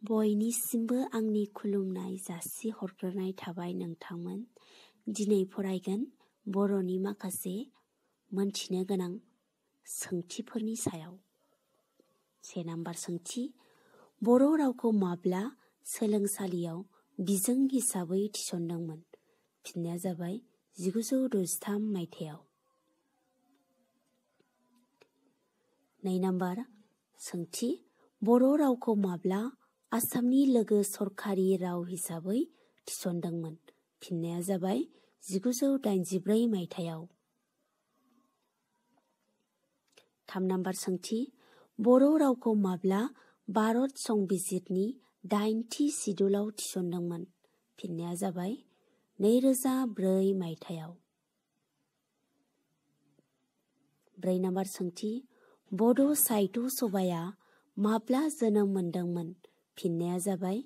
बयनिसिमबो आंनि खुलुमनाय जासि हरग्रोनाय थाबाय नोंथांमोन। दिनै फरायगोन बर'नि माखासे मोनथिनो गोनां सोंथिफोरनि सायाव। 1 नाम्बार सोंथि, बर' रावखौ माब्ला सोलोंसालियाव बिजों हिसाबै थिसनदोंमोन? फिननाया जाबाय 1963 मायथाइयाव। 2 नाम्बार सोंथि, बर' रावखौ माब्ला आसामनि लोगो सरखारि राव हिसाबै थिसनदोंमोन? फिननाया जाबाय 1984 मायथाइयाव। 3 नाम्बार सोंथि, बर' रावखौ माब्ला भारत संबिजितनि 8थि सिडुलाव थिसनदोंमोन? फिननाया जाबाय 2004 मायथाइयाव। 4 नाम्बार सोंथि, बड' साहित्य सभाया माब्ला जोनोम मोनदोंमोन? फिननाया जाबाय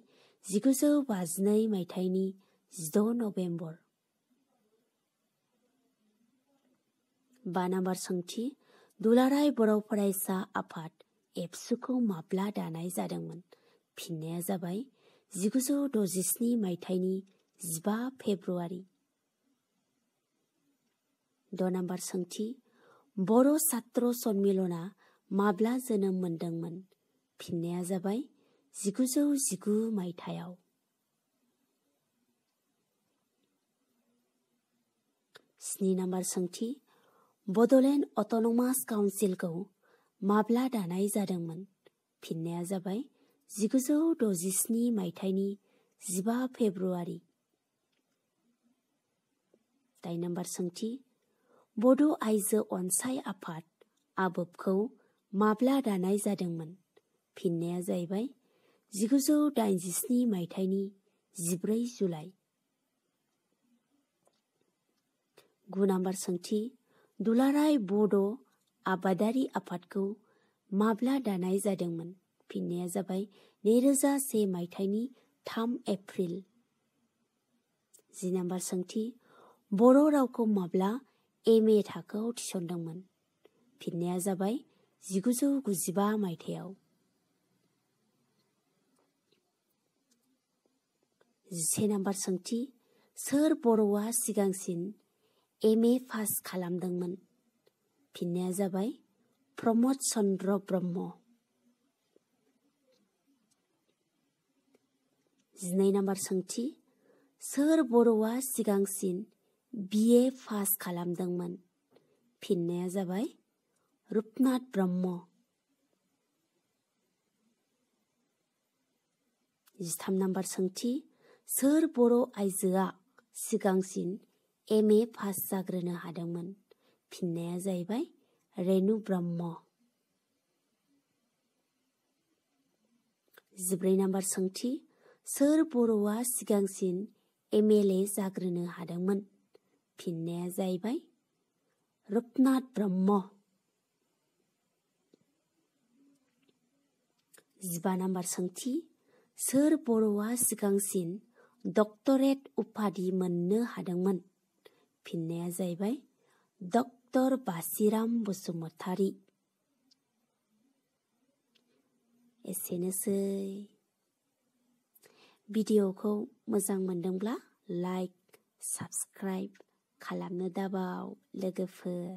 1952 मायथाइनि 16 नभेम्बर। 5 नाम्बार सोंथि, दुलाराय बर' फरायसा आफाद एबसुखौ माब्ला दानाय जादोंमोन? फिननाया जाबाय 1967 मायथाइनि 15 फेब्रुवारि। 6 नाम्बार सोंथि, बर' सात्र सन्मिलना माब्ला जोनोम मोनदोंमोन? फिननाया जाबाय 1919 मायथाइयाव। 7 नाम्बार सोंथि, बड'लेण्ड अट'नमास काउन्सिलखौ माब्ला दानाय जादोंमोन? फिननाया जाबाय 1967 मायथाइनि 15 फेब्रुवारि। 8 नाम्बार सोंथि, बड' आइजो अनसाय आफाद आबोफखौ माब्ला दानाय जादोंमोन? फिननाया जाहैबाय 1987 मायथाइनि 14 जुलाइ। 9 नाम्बार सोंथि, दुलाराय बड' आबादारि आफादखौ माब्ला दानाय जादोंमोन? फिननाया जाबाय 2001 मायथाइनि 3 एप्रिल। 10 नाम्बार सोंथि, बर' रावखौ माब्ला एम.ए. थाखोआव थिसनदोंमोन? फिननाया जाबाय 1995 मायथाइयाव। 11 नाम्बार सोंथि, सोर बर'आ सिगांसिन एम.ए. पास खालामदोंमोन? फिननाया जाबाय प्रमद चन्द्र ब्रह्म। 12 नाम्बार सोंथि, सोर बर'आ सिगांसिन बि.ए. पास खालामदोंमोन? फिननाया जाबाय रुपनाथ ब्रह्म। 13 नाम्बार सोंथि, सोर बर' आइजोआ सिगांसिन एम.ए. पास जाग्रोनो हादोंमोन? फिननाया जाहैबाय रेणु ब्रह्म। 14 नाम्बार सोंथि, सोर बर'आ सिगांसिन एम.एल.ए. जाग्रोनो हादोंमोन? फिननाया जाहैबाय रुपनाथ ब्रह्म। 15 नाम्बार सोंथि, सोर बर'आ सिगांसिन डक्टरेट उपाधि मोननो हादोंमोन? फिननाया जाहैबाय डक्टर बासिराम बसुमतारी। एसेनोसै। भिडिअखौ मोजां मोनदोंब्ला लाइक, साबस्क्राइब खालामनो दाबाव लोगोफोर।